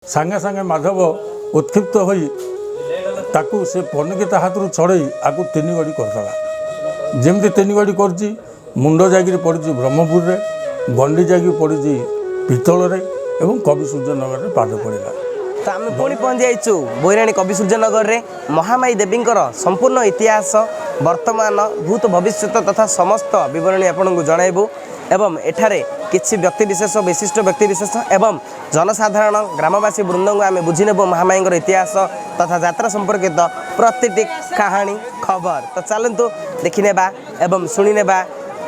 ସାଙ୍ଗେ ସାଙ୍ଗେ ମାଧବ ଉତ୍କ୍ଷିପ୍ତ ହୋଇ ତାକୁ ସେ ପନିକି ତା ହାତରୁ ଛଡ଼େଇ ଆକୁ ତିନି ଗଡ଼ି କରିଦେଲା। ଯେମିତି ତିନି ଗଡ଼ି କରିଛି, ମୁଣ୍ଡ ଯାଇକିରି ପଡ଼ିଛି ବ୍ରହ୍ମପୁରରେ, ଗଣ୍ଡି ଯାଇକି ପଡ଼ିଛି ପିତ୍ତଳରେ ଏବଂ କବି ସୂର୍ଯ୍ୟନଗରରେ ପାଦ ପଡ଼ିଲା। ତ ଆମେ ପୁଣି ପହଞ୍ଚି ଯାଇଛୁ ବୋଇରାଣୀ କବି ସୂର୍ଯ୍ୟନଗରରେ। ମହାମାୟୀ ଦେବୀଙ୍କର ସମ୍ପୂର୍ଣ୍ଣ ଇତିହାସ, ବର୍ତ୍ତମାନ, ଭୂତ, ଭବିଷ୍ୟତ ତଥା ସମସ୍ତ ବିବରଣୀ ଆପଣଙ୍କୁ ଜଣାଇବୁ ଏବଂ ଏଠାରେ କିଛି ବ୍ୟକ୍ତିବିଶେଷ, ବିଶିଷ୍ଟ ବ୍ୟକ୍ତିବିଶେଷ ଏବଂ ଜନସାଧାରଣ ଗ୍ରାମବାସୀ ବୃନ୍ଦଙ୍କୁ ଆମେ ବୁଝିନେବୁ ମହାମାୟୀଙ୍କର ଇତିହାସ ତଥା ଯାତ୍ରା ସମ୍ପର୍କିତ ପ୍ରତିଟି କାହାଣୀ ଖବର। ତ ଚାଲନ୍ତୁ ଦେଖିନେବା ଏବଂ ଶୁଣିନେବା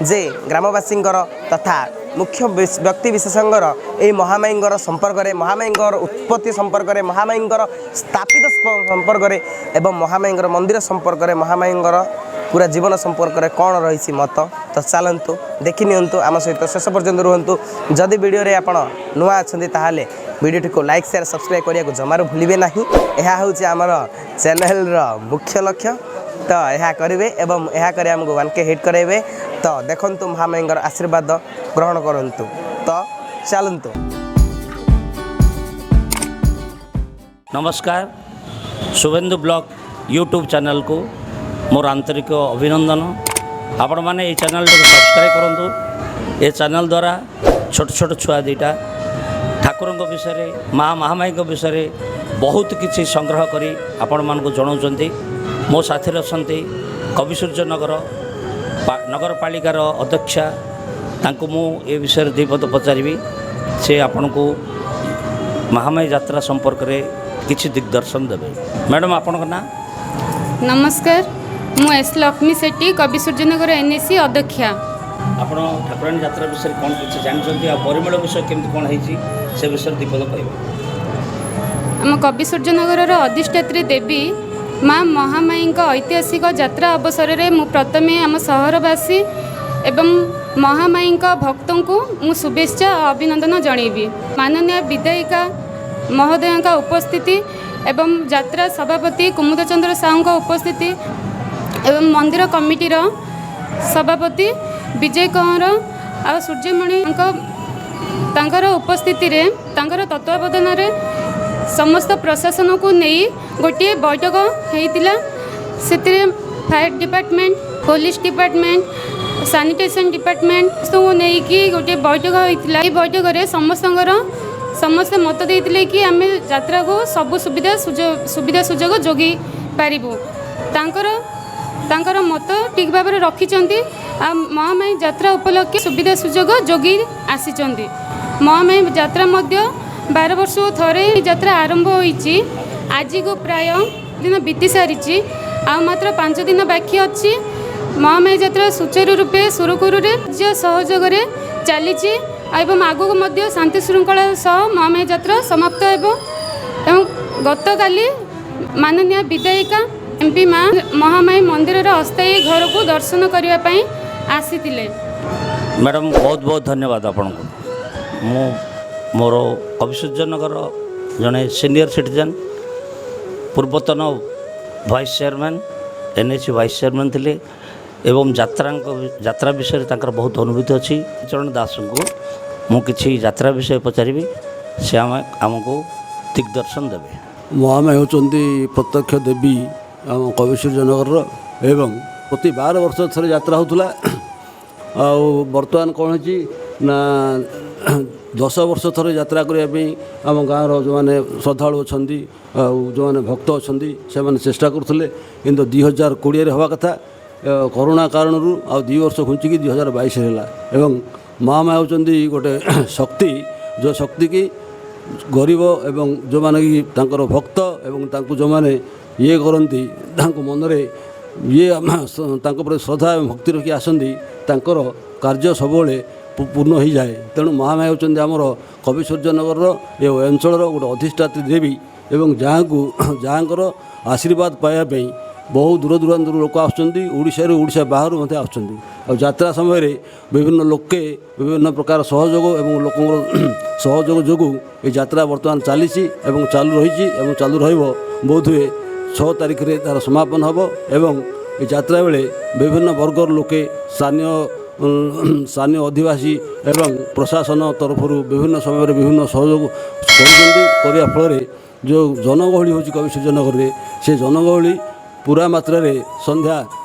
ଯେ ଗ୍ରାମବାସୀଙ୍କର ତଥା ମୁଖ୍ୟ ବ୍ୟକ୍ତି ବିଶେଷଙ୍କର ଏହି ମହାମାୟୀଙ୍କର ସମ୍ପର୍କରେ, ମହାମାୟୀଙ୍କର ଉତ୍ପତ୍ତି ସମ୍ପର୍କରେ, ମହାମାୟୀଙ୍କର ସ୍ଥାପିତ ସମ୍ପର୍କରେ ଏବଂ ମହାମାୟୀଙ୍କର ମନ୍ଦିର ସମ୍ପର୍କରେ, ମହାମାୟୀଙ୍କର ପୁରା ଜୀବନ ସମ୍ପର୍କରେ କ'ଣ ରହିଛି ମତ। ତ ଚାଲନ୍ତୁ ଦେଖି ନିଅନ୍ତୁ, ଆମ ସହିତ ଶେଷ ପର୍ଯ୍ୟନ୍ତ ରୁହନ୍ତୁ। ଯଦି ଭିଡ଼ିଓରେ ଆପଣ ନୂଆ ଅଛନ୍ତି, ତାହେଲେ ଭିଡ଼ିଓଟିକୁ ଲାଇକ୍, ସେୟାର, ସବସ୍କ୍ରାଇବ୍ କରିବାକୁ ଜମାରୁ ଭୁଲିବେ ନାହିଁ। ଏହା ହେଉଛି ଆମର ଚ୍ୟାନେଲର ମୁଖ୍ୟ ଲକ୍ଷ୍ୟ। ତ ଏହା କରିବେ ଏବଂ ଏହା କରି ଆମକୁ 1K hit କରାଇବେ। ତ ଦେଖନ୍ତୁ, ମହାମାୟୀଙ୍କର ଆଶୀର୍ବାଦ ଗ୍ରହଣ କରନ୍ତୁ। ତ ଚାଲନ୍ତୁ। ନମସ୍କାର, ଶୁଭେନ୍ଦୁ ବ୍ଲଗ ୟୁଟ୍ୟୁବ୍ ଚ୍ୟାନେଲକୁ ମୋର ଆନ୍ତରିକ ଅଭିନନ୍ଦନ। ଆପଣମାନେ ଏହି ଚ୍ୟାନେଲଟିକୁ ସବସ୍କ୍ରାଇବ୍ କରନ୍ତୁ। ଏ ଚ୍ୟାନେଲ ଦ୍ୱାରା ଛୋଟ ଛୋଟ ଛୁଆ ଦୁଇଟା ଠାକୁରଙ୍କ ବିଷୟରେ, ମା ମହାମାୟୀଙ୍କ ବିଷୟରେ ବହୁତ କିଛି ସଂଗ୍ରହ କରି ଆପଣମାନଙ୍କୁ ଜଣାଉଛନ୍ତି। ମୋ ସାଥିରେ ଅଛନ୍ତି କବିସୂର୍ଯ୍ୟନଗର ନଗରପାଳିକାର ଅଧ୍ୟକ୍ଷା। ତାଙ୍କୁ ମୁଁ ଏ ବିଷୟରେ ଦୁଇ ପଦ ପଚାରିବି। ସେ ଆପଣଙ୍କୁ ମହାମାୟୀ ଯାତ୍ରା ସମ୍ପର୍କରେ କିଛି ଦିଗ୍ଦର୍ଶନ ଦେବେ। ମ୍ୟାଡ଼ାମ୍, ଆପଣଙ୍କ ନାଁ? ନମସ୍କାର, ମୁଁ ଏସ୍ ଲକ୍ଷ୍ମୀ ସେଠୀ, କବି ସୂର୍ଯ୍ୟନଗର ଏନ୍ଏସି ଅଧ୍ୟକ୍ଷା। ଆପଣ ଠାକୁରାଣୀ ଯାତ୍ରା ବିଷୟରେ କ'ଣ କିଛି ଜାଣିଛନ୍ତି ଆଉ ପରିମଳ ବିଷୟ କେମିତି କ'ଣ ହେଇଛି, ସେ ବିଷୟରେ ଦୁଇ ପଦ କହିବେ। ଆମ କବି ସୂର୍ଯ୍ୟନଗରର ଅଧିଷ୍ଠାତ୍ରୀ ଦେବୀ ମା ମହାମାୟୀଙ୍କ ଐତିହାସିକ ଯାତ୍ରା ଅବସରରେ ମୁଁ ପ୍ରଥମେ ଆମ ସହରବାସୀ ଏବଂ ମହାମାୟୀଙ୍କ ଭକ୍ତଙ୍କୁ ମୁଁ ଶୁଭେଚ୍ଛା ଓ ଅଭିନନ୍ଦନ ଜଣାଇବି। ମାନନୀୟ ବିଧାୟିକା ମହୋଦୟଙ୍କ ଉପସ୍ଥିତି ଏବଂ ଯାତ୍ରା ସଭାପତି କୁମୁଦ ଚନ୍ଦ୍ର ସାହୁଙ୍କ ଉପସ୍ଥିତି ଏବଂ ମନ୍ଦିର କମିଟିର ସଭାପତି ବିଜୟ କହଁର ଆଉ ସୂର୍ଯ୍ୟମଣିଙ୍କ ତାଙ୍କର ଉପସ୍ଥିତିରେ, ତାଙ୍କର ତତ୍ତ୍ୱାବଧାନରେ ସମସ୍ତ ପ୍ରଶାସନକୁ ନେଇ ଗୋଟିଏ ବୈଠକ ହେଇଥିଲା। ସେଥିରେ fire department, police department, sanitation department ସମସ୍ତଙ୍କୁ ନେଇକି ଗୋଟିଏ ବୈଠକ ହୋଇଥିଲା। ଏହି ବୈଠକରେ ସମସ୍ତଙ୍କର ସମସ୍ତେ ମତ ଦେଇଥିଲେ କି ଆମେ ଯାତ୍ରାକୁ ସବୁ ସୁବିଧା ସୁଯୋଗ ଯୋଗାଇ ପାରିବୁ। ତାଙ୍କର ମତ ଠିକ୍ ଭାବରେ ରଖିଛନ୍ତି ଆଉ ମହାମାୟୀ ଯାତ୍ରା ଉପଲକ୍ଷେ ସୁବିଧା ସୁଯୋଗ ଯୋଗାଇ ଆସିଛନ୍ତି। ମହାମାୟୀ ଯାତ୍ରା ମଧ୍ୟ 12 ବର୍ଷକୁ ଥରେ ଏହି ଯାତ୍ରା ଆରମ୍ଭ ହୋଇଛି। ଆଜିକୁ ପ୍ରାୟ ଦିନ ବିତି ସାରିଛି, ଆଉ ମାତ୍ର 5 ଦିନ ବାକି ଅଛି। ମହାମାୟୀ ଯାତ୍ରା ସୁଚାରୁ ରୂପେ ସୁରୁଖୁରୁରେ ରାଜ୍ୟ ସହଯୋଗରେ ଚାଲିଛି ଏବଂ ଆଗକୁ ମଧ୍ୟ ଶାନ୍ତି ଶୃଙ୍ଖଳା ସହ ମହାମାୟୀ ଯାତ୍ରା ସମାପ୍ତ ହେବ। ଏବଂ ଗତକାଲି ମାନନୀୟ ବିଧାୟିକା ଏମ୍ପି ମା ମହାମାୟୀ ମନ୍ଦିରର ଅସ୍ଥାୟୀ ଘରକୁ ଦର୍ଶନ କରିବା ପାଇଁ ଆସିଥିଲେ। ମ୍ୟାଡ଼ାମ୍, ବହୁତ ବହୁତ ଧନ୍ୟବାଦ ଆପଣଙ୍କୁ। ମୁଁ ମୋର କବିସୂର୍ଯ୍ୟନଗର ଜଣେ ସିନିୟର ସିଟିଜେନ୍, ପୂର୍ବତନ vice chairman, NAC vice chairman ଥିଲେ ଏବଂ ଯାତ୍ରା ବିଷୟରେ ତାଙ୍କର ବହୁତ ଅନୁଭୂତି ଅଛି। ଚରଣ ଦାସଙ୍କୁ ମୁଁ କିଛି ଯାତ୍ରା ବିଷୟ ପଚାରିବି, ସେ ଆମକୁ ଦିଗ୍ଦର୍ଶନ ଦେବେ। ମହାମାୟୀ ହେଉଛନ୍ତି ପ୍ରତ୍ୟକ୍ଷ ଦେବୀ ଆମ କବିସୂର୍ଯ୍ୟନଗରର ଏବଂ ପ୍ରତି 12 ବର୍ଷ ଥରେ ଯାତ୍ରା ହେଉଥିଲା। ଆଉ ବର୍ତ୍ତମାନ କ'ଣ ହେଇଛି ନା, 10 ବର୍ଷ ଥରେ ଯାତ୍ରା କରିବା ପାଇଁ ଆମ ଗାଁର ଯେଉଁମାନେ ଶ୍ରଦ୍ଧାଳୁ ଅଛନ୍ତି ଆଉ ଯେଉଁମାନେ ଭକ୍ତ ଅଛନ୍ତି, ସେମାନେ ଚେଷ୍ଟା କରୁଥିଲେ। କିନ୍ତୁ 2020ରେ ହେବା କଥା, କରୋନା କାରଣରୁ ଆଉ 2 ବର୍ଷ ଘୁଞ୍ଚିକି 2022ରେ ହେଲା। ଏବଂ ମହାମାୟୀ ହେଉଛନ୍ତି ଗୋଟେ ଶକ୍ତି, ଯେଉଁ ଶକ୍ତି କି ଗରିବ ଏବଂ ଯେଉଁମାନେ କି ତାଙ୍କର ଭକ୍ତ ଏବଂ ତାଙ୍କୁ ଯେଉଁମାନେ ଇଏ କରନ୍ତି, ତାଙ୍କ ମନରେ ଇଏ ତାଙ୍କ ପ୍ରତି ଶ୍ରଦ୍ଧା ଏବଂ ଭକ୍ତି ରଖି ଆସନ୍ତି, ତାଙ୍କର କାର୍ଯ୍ୟ ସବୁବେଳେ ପୂର୍ଣ୍ଣ ହୋଇଯାଏ। ତେଣୁ ମହାମାୟୀ ହେଉଛନ୍ତି ଆମର କବିସୂର୍ଯ୍ୟନଗରର ଏ ଅଞ୍ଚଳର ଗୋଟେ ଅଧିଷ୍ଠାତ୍ରୀ ଦେବୀ ଏବଂ ଯାହାଙ୍କର ଆଶୀର୍ବାଦ ପାଇବା ପାଇଁ ବହୁ ଦୂର ଦୂରାନ୍ତରୁ ଲୋକ ଆସୁଛନ୍ତି, ଓଡ଼ିଶାରୁ ଓଡ଼ିଶା ବାହାରୁ ମଧ୍ୟ ଆସୁଛନ୍ତି। ଆଉ ଯାତ୍ରା ସମୟରେ ବିଭିନ୍ନ ଲୋକେ ବିଭିନ୍ନ ପ୍ରକାର ସହଯୋଗ ଏବଂ ଲୋକଙ୍କର ସହଯୋଗ ଯୋଗୁଁ ଏ ଯାତ୍ରା ବର୍ତ୍ତମାନ ଚାଲିଛି ଏବଂ ଚାଲୁ ରହିଛି ଏବଂ ଚାଲୁ ରହିବ। ବୋଧହୁଏ 6 ତାରିଖରେ ତା'ର ସମାପନ ହେବ। ଏବଂ ଏ ଯାତ୍ରା ବେଳେ ବିଭିନ୍ନ ବର୍ଗର ଲୋକେ, ସ୍ଥାନୀୟ ଅଧିବାସୀ ଏବଂ ପ୍ରଶାସନ ତରଫରୁ ବିଭିନ୍ନ ସମୟରେ ବିଭିନ୍ନ ସହଯୋଗ କରୁଛନ୍ତି। କରିବା ଫଳରେ ଯେଉଁ ଜନଗହଳି ହେଉଛି କବିସୂର୍ଯ୍ୟନଗରରେ, ସେ ଜନଗହଳି ପୁରା ମାତ୍ରାରେ ସନ୍ଧ୍ୟା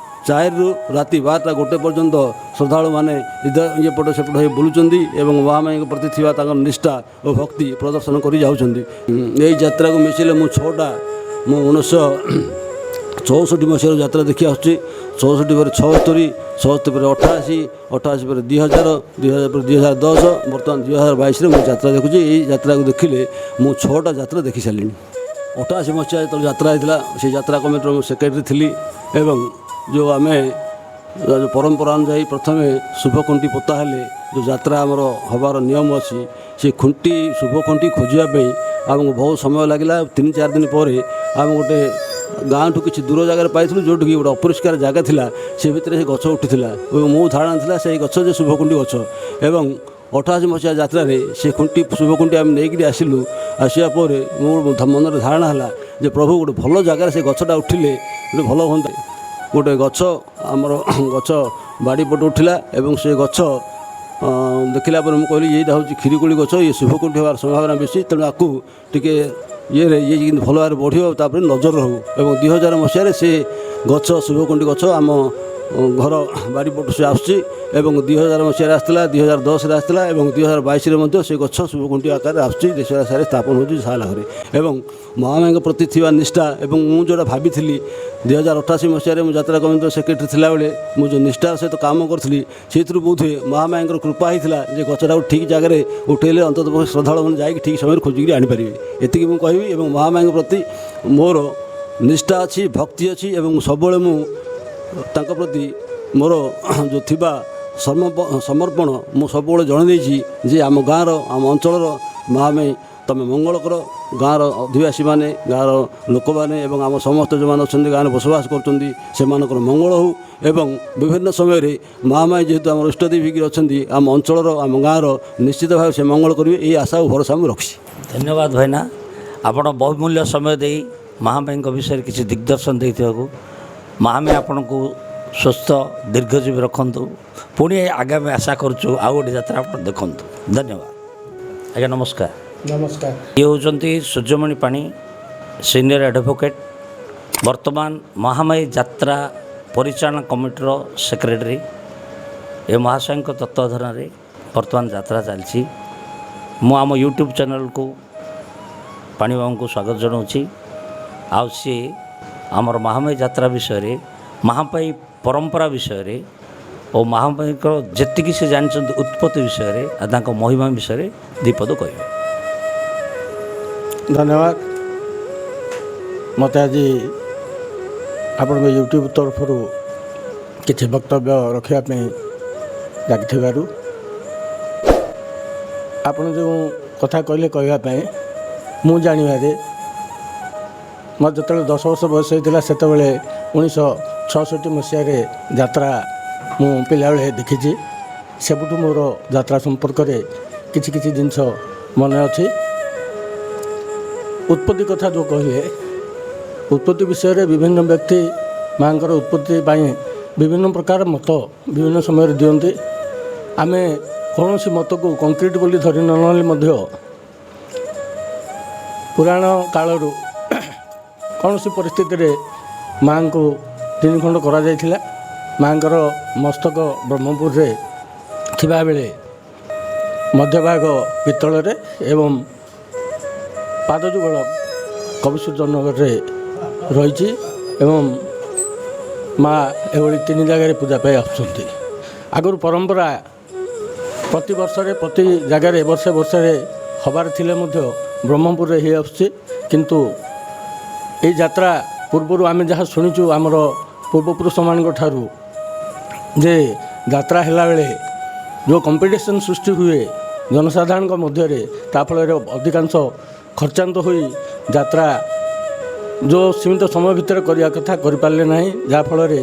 4ରୁ ରାତି 12ଟା 1 ପର୍ଯ୍ୟନ୍ତ ଶ୍ରଦ୍ଧାଳୁମାନେ ଏପଟ ସେପଟ ହୋଇ ବୁଲୁଛନ୍ତି ଏବଂ ମହାମାୟୀଙ୍କ ପ୍ରତି ଥିବା ତାଙ୍କର ନିଷ୍ଠା ଓ ଭକ୍ତି ପ୍ରଦର୍ଶନ କରି ଯାଉଛନ୍ତି। ଏଇ ଯାତ୍ରାକୁ ମିଶିଲେ ମୁଁ 6ଟା, ମୁଁ 1964 ମସିହାରୁ ଯାତ୍ରା ଦେଖି ଆସୁଛି। 64 ପରେ 76, 76 ପରେ 88, 88 ପରେ 2000, 2000 ପରେ 2010, ବର୍ତ୍ତମାନ 2022ରେ ମୁଁ ଯାତ୍ରା ଦେଖୁଛି। ଏଇ ଯାତ୍ରାକୁ ଦେଖିଲେ ମୁଁ 6ଟା ଯାତ୍ରା ଦେଖି ସାରିଲିଣି। 88 ମସିହା ଯେତେବେଳେ ଯାତ୍ରା ହେଇଥିଲା, ସେଇ ଯାତ୍ରା କମିଟିର ମୁଁ ସେକ୍ରେଟାରୀ ଥିଲି ଏବଂ ଯେଉଁ ଆମେ ଯେଉଁ ପରମ୍ପରା ଅନୁଯାୟୀ ପ୍ରଥମେ ଶୁଭ ଖୁଣ୍ଟି ପୋତା ହେଲେ ଯେଉଁ ଯାତ୍ରା ଆମର ହେବାର ନିୟମ ଅଛି, ସେ ଖୁଣ୍ଟି, ଶୁଭ ଖୁଣ୍ଟି ଖୋଜିବା ପାଇଁ ଆମକୁ ବହୁତ ସମୟ ଲାଗିଲା। 3-4 ଦିନ ପରେ ଆମେ ଗୋଟେ ଗାଁଠୁ କିଛି ଦୂର ଜାଗାରେ ପାଇଥିଲୁ, ଯେଉଁଠିକି ଗୋଟେ ଅପରିଷ୍କାର ଜାଗା ଥିଲା, ସେ ଭିତରେ ସେ ଗଛ ଉଠିଥିଲା ଏବଂ ମୋ ଧାରଣା ଥିଲା ସେଇ ଗଛ ଯେ ଶୁଭଖୁଣ୍ଟି ଗଛ। ଏବଂ 88 ମସିହା ଯାତ୍ରାରେ ସେ ଖୁଣ୍ଟି, ଶୁଭଖୁଣ୍ଟି ଆମେ ନେଇକରି ଆସିଲୁ। ଆସିବା ପରେ ମୋ ମନରେ ଧାରଣା ହେଲା ଯେ ପ୍ରଭୁ, ଗୋଟେ ଭଲ ଜାଗାରେ ସେ ଗଛଟା ଉଠିଲେ ଗୋଟେ ଭଲ ହୁଅନ୍ତା। ଗୋଟେ ଗଛ ଆମର ଗଛ ବାଡ଼ି ପଟୁ ଉଠିଲା ଏବଂ ସେ ଗଛ ଦେଖିଲା ପରେ ମୁଁ କହିଲି, ଏଇଟା ହେଉଛି କ୍ଷୀରିକୋଳି ଗଛ, ଇଏ ଶୁଭକୁଣ୍ଠି ହେବାର ସମ୍ଭାବନା ବେଶୀ, ତେଣୁ ଆକୁ ଟିକେ ଇଏରେ ଇଏ ଯେମିତି ଭଲ ଭାବରେ ବଢ଼ିବ ତାପରେ ନଜର ରହୁ। ଏବଂ 2000 ମସିହାରେ ସେ ଗଛ, ଶୁଭକୁଣ୍ଠି ଗଛ ଆମ ଘର ବାରିପଟୁ ସେ ଆସୁଛି ଏବଂ 2000 ମସିହାରେ ଆସିଥିଲା, 2010ରେ ଆସିଥିଲା ଏବଂ 2022ରେ ମଧ୍ୟ ସେ ଗଛ ଶୁଭକୁଣ୍ଠି ଆକାରରେ ଆସୁଛି, ଦେଶର ସାରେ ସ୍ଥାପନ ହେଉଛି ସାହାଲା ଘରେ। ଏବଂ ମହାମାୟୀଙ୍କ ପ୍ରତି ଥିବା ନିଷ୍ଠା ଏବଂ ମୁଁ ଯେଉଁଟା ଭାବିଥିଲି 2088 ମସିହାରେ ମୁଁ ଯାତ୍ରା କମିଟିର ସେକ୍ରେଟାରୀ ଥିଲାବେଳେ ମୁଁ ଯେଉଁ ନିଷ୍ଠାର ସହିତ କାମ କରିଥିଲି, ସେଇଥିରୁ ବୋଧହୁଏ ମହାମାୟୀଙ୍କର କୃପା ହେଇଥିଲା ଯେ ଗଛଟାକୁ ଠିକ୍ ଜାଗାରେ ଉଠେଇଲେ ଅନ୍ତତଃ ପକ୍ଷେ ଶ୍ରଦ୍ଧାଳୁମାନେ ଯାଇକି ଠିକ୍ ସମୟରେ ଖୋଜିକିରି ଆଣିପାରିବେ, ଏତିକି ମୁଁ କହିବି। ଏବଂ ମହାମାୟୀଙ୍କ ପ୍ରତି ମୋର ନିଷ୍ଠା ଅଛି, ଭକ୍ତି ଅଛି ଏବଂ ସବୁବେଳେ ମୁଁ ତାଙ୍କ ପ୍ରତି ମୋର ଯେଉଁ ଥିବା ସମର୍ପଣ ମୁଁ ସବୁବେଳେ ଜଣାଇ ଦେଇଛି ଯେ ଆମ ଗାଁର, ଆମ ଅଞ୍ଚଳର ମହାମାୟୀ, ତୁମେ ମଙ୍ଗଳ କର। ଗାଁର ଅଧିବାସୀମାନେ, ଗାଁର ଲୋକମାନେ ଏବଂ ଆମ ସମସ୍ତେ ଯେଉଁମାନେ ଅଛନ୍ତି, ଗାଁରେ ବସବାସ କରୁଛନ୍ତି, ସେମାନଙ୍କର ମଙ୍ଗଳ ହେଉ। ଏବଂ ବିଭିନ୍ନ ସମୟରେ ମହାମାୟୀ ଯେହେତୁ ଆମର ଇଷ୍ଟଦେବୀ ହେଇକି ଅଛନ୍ତି ଆମ ଅଞ୍ଚଳର, ଆମ ଗାଁର, ନିଶ୍ଚିତ ଭାବେ ସେ ମଙ୍ଗଳ କରିବେ, ଏହି ଆଶା ଓ ଭରସା ମୁଁ ରଖିଛି। ଧନ୍ୟବାଦ ଭାଇନା, ଆପଣ ବହୁମୂଲ୍ୟ ସମୟ ଦେଇ ମହାମାୟୀଙ୍କ ବିଷୟରେ କିଛି ଦିଗ୍ଦର୍ଶନ ଦେଇଥିବାକୁ। ମହାମାୟୀ ଆପଣଙ୍କୁ ସୁସ୍ଥ ଦୀର୍ଘଜୀବୀ ରଖନ୍ତୁ। ପୁଣି ଆଗାମୀ ଆଶା କରୁଛୁ ଆଉ ଗୋଟେ ଯାତ୍ରା ଆପଣ ଦେଖନ୍ତୁ। ଧନ୍ୟବାଦ ଆଜ୍ଞା, ନମସ୍କାର। ନମସ୍କାର। ଇଏ ହେଉଛନ୍ତି ସୂର୍ଯ୍ୟମଣି ପାଣି, ସିନିୟର ଆଡ଼ଭୋକେଟ୍, ବର୍ତ୍ତମାନ ମହାମାୟୀ ଯାତ୍ରା ପରିଚାଳନା କମିଟିର ସେକ୍ରେଟାରୀ। ଏ ମହାଶୟଙ୍କ ତତ୍ତ୍ୱାବଧାନରେ ବର୍ତ୍ତମାନ ଯାତ୍ରା ଚାଲିଛି। ମୁଁ ଆମ ୟୁଟ୍ୟୁବ୍ ଚ୍ୟାନେଲ୍କୁ ପାଣିବାବୁଙ୍କୁ ସ୍ୱାଗତ ଜଣାଉଛି। ଆଉ ସିଏ ଆମର ମହାମାୟୀ ଯାତ୍ରା ବିଷୟରେ, ମହାମାୟୀ ପରମ୍ପରା ବିଷୟରେ ଓ ମହାମାୟୀଙ୍କର ଯେତିକି ସେ ଜାଣିଛନ୍ତି ଉତ୍ପତ୍ତି ବିଷୟରେ ଆଉ ତାଙ୍କ ମହିମା ବିଷୟରେ ଦୁଇ ପଦ କହିବେ। ଧନ୍ୟବାଦ। ମୋତେ ଆଜି ଆପଣଙ୍କ ୟୁଟ୍ୟୁବ୍ ତରଫରୁ କିଛି ବକ୍ତବ୍ୟ ରଖିବା ପାଇଁ ଡାକିଥିବାରୁ। ଆପଣ ଯେଉଁ କଥା କହିଲେ କହିବା ପାଇଁ, ମୁଁ ଜାଣିବାରେ ମୋର ଯେତେବେଳେ 10 ବର୍ଷ ବୟସ ହେଇଥିଲା, ସେତେବେଳେ 1966 ମସିହାରେ ଯାତ୍ରା ମୁଁ ପିଲାବେଳେ ଦେଖିଛି। ସେବେଠୁ ମୋର ଯାତ୍ରା ସମ୍ପର୍କରେ କିଛି କିଛି ଜିନିଷ ମନେ ଅଛି। ଉତ୍ପତ୍ତି କଥା ଯେଉଁ କହିଲେ, ଉତ୍ପତ୍ତି ବିଷୟରେ ବିଭିନ୍ନ ବ୍ୟକ୍ତି ମାଆଙ୍କର ଉତ୍ପତ୍ତି ପାଇଁ ବିଭିନ୍ନ ପ୍ରକାର ମତ ବିଭିନ୍ନ ସମୟରେ ଦିଅନ୍ତି। ଆମେ କୌଣସି ମତକୁ କଂକ୍ରିଟ୍ ବୋଲି ଧରି ନ ନେଲେ ମଧ୍ୟ ପୁରାଣ କାଳରୁ କୌଣସି ପରିସ୍ଥିତିରେ ମାଆଙ୍କୁ ତିନି ଖଣ୍ଡ କରାଯାଇଥିଲା। ମାଆଙ୍କର ମସ୍ତକ ବ୍ରହ୍ମପୁରରେ ଥିବାବେଳେ ମଧ୍ୟଭାଗ ପିତ୍ତଳରେ ଏବଂ ପାଦଯୁଗଳ କବିସୂର୍ଯ୍ୟନଗରରେ ରହିଛି ଏବଂ ମା ଏଭଳି ତିନି ଜାଗାରେ ପୂଜା ପାଇ ଆସୁଛନ୍ତି। ଆଗରୁ ପରମ୍ପରା ପ୍ରତିବର୍ଷରେ ପ୍ରତି ଜାଗାରେ ବର୍ଷେ ବର୍ଷରେ ହେବାର ଥିଲେ ମଧ୍ୟ ବ୍ରହ୍ମପୁରରେ ହେଇ ଆସୁଛି। କିନ୍ତୁ ଏଇ ଯାତ୍ରା ପୂର୍ବରୁ ଆମେ ଯାହା ଶୁଣିଛୁ ଆମର ପୂର୍ବପୁରୁଷମାନଙ୍କ ଠାରୁ ଯେ ଯାତ୍ରା ହେଲାବେଳେ ଯେଉଁ କମ୍ପିଟିସନ୍ ସୃଷ୍ଟି ହୁଏ ଜନସାଧାରଣଙ୍କ ମଧ୍ୟରେ, ତା ଫଳରେ ଅଧିକାଂଶ ଖର୍ଚ୍ଚାନ୍ତ ହୋଇ ଯାତ୍ରା ଯେଉଁ ସୀମିତ ସମୟ ଭିତରେ କରିବା କଥା କରିପାରିଲେ ନାହିଁ, ଯାହାଫଳରେ